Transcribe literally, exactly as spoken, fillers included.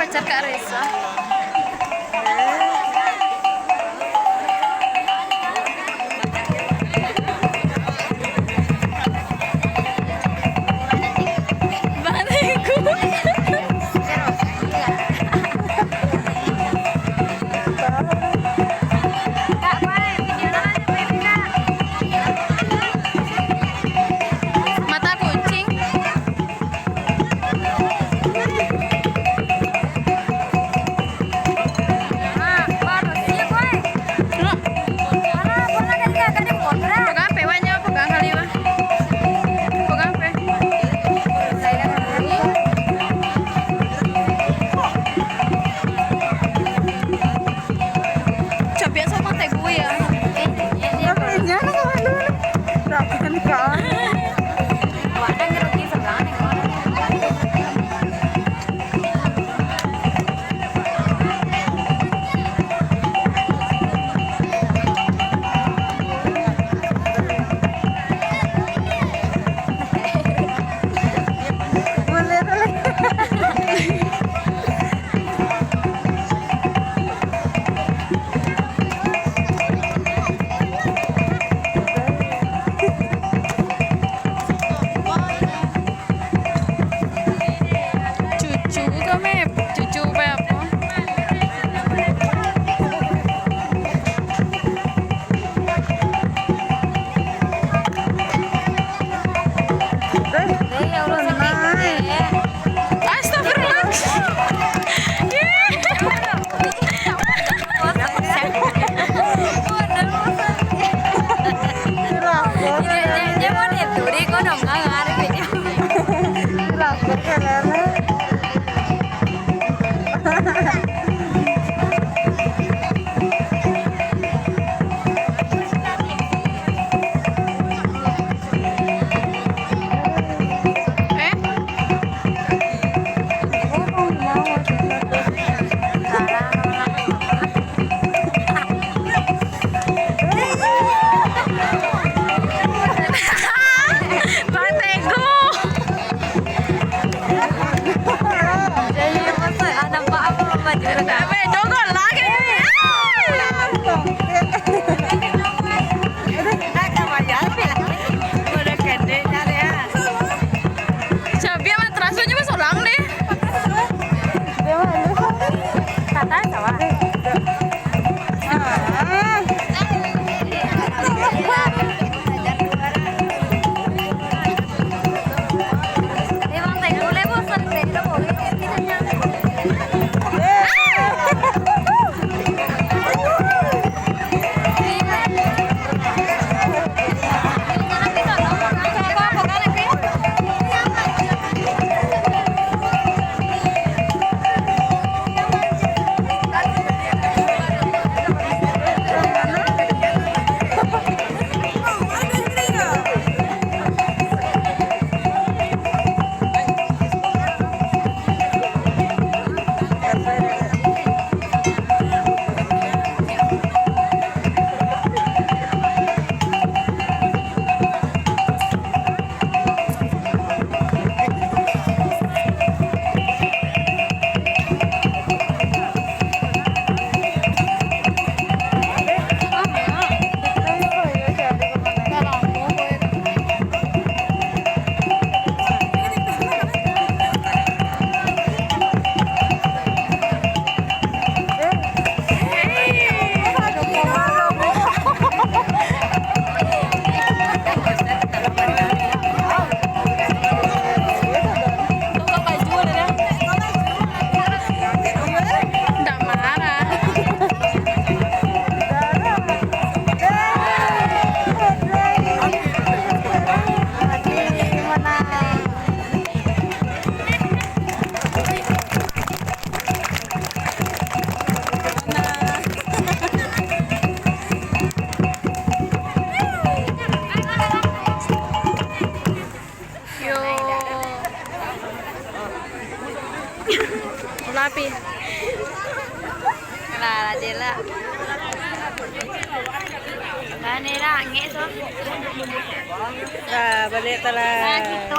Cakak Reza. Baliku. Mata kucing. Pegang pe, wak nyo, pegang kali, wak. Pegang pe. Cobian samo tegu ya. Tapi jangan sama dulu. Rapikan kau. Cucu ko, Mep? Cucu baapo? Astagfirullah. Bang Teguh. Nampak apa, Mama? Jurus apa? Jogok lah kayak gini. Cabiak mah terasonyo mah solang deh. Kata sawah. Yo. Ulah, Pi. Lah, lah, je lah. Lah, ni lah, angek tu. Lah, baliak tu lah. Nah, gitu.